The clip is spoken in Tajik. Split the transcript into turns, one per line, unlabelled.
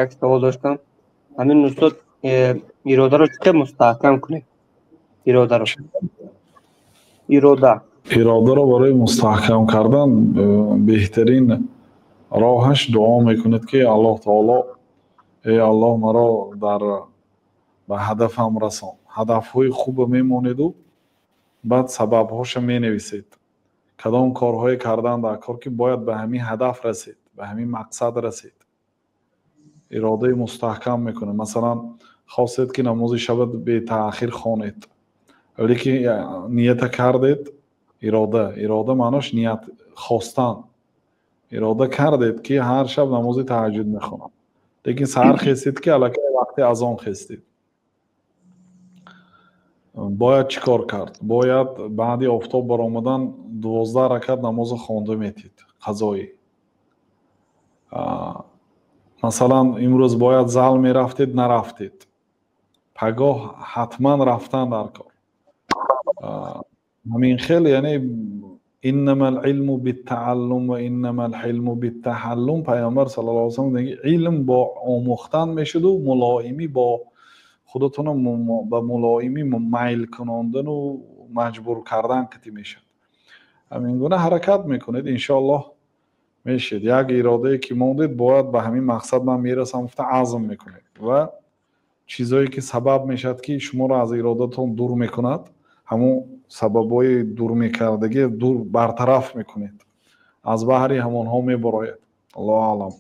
Як савол доштам. Ҳамин, устод, иродаро чӣ хел мустаҳкам кунем, иродаро, ирода?
Иродаро барои мустаҳкам кардан беҳтарин роҳаш дуо мекунед, ки Аллоҳ таоло, эй Аллоҳ, маро дар ба ҳадафам расон. Ҳадафҳои хуба мемонеду баъд сабабҳоша менависед, кадом корҳое кардан дар кор, ки бояд ба ҳамин ҳадаф расед, ба ҳамин мақсад расед. Иродаи мустаҳкам мекунед. Масалан, хостед, ки намози шаба бетаъхир хонед, лекин нията кардед. Ирода маънош ният, хостан. Ирода кардед, ки ҳар шаб намози таҳаҷҷуд мехонам, лекин саҳар хестед, ки аллакай вақти азон хестед. Бояд чӣ кор кард? Бояд баъди офтоб баромадан 12 ракат намоза хонда метид, қазоӣ. Масалан, имрӯз бояд зал мерафтед, нарафтед, пагоҳ ҳатман рафтан дар кор. Ҳамин хел, яъне إنما العلم بالتعلم وإنما الحلم بالتحلم. Пайғамбар صلى الله عليه وسلم мегӯяд: илм бо омӯхтан мешуду мулоимӣ бо худатонро ба мулоимӣ майл кунондану маҷбур кардан қатӣ мешавад. Ҳамин гуна ҳаракат мекунед, иншоаллоҳ, мешед. Як иродае ки мондед, бояд ба ҳамин мақсад ман мерасам гуфта азм мекунед ва чизое ки сабаб мешавад, ки шуморо аз иродатон дур мекунад, ҳамун сабабҳои дур мекардагӣ дур бартараф мекунед, аз баҳри ҳамонҳо мебарояд. Аллоҳу аълам.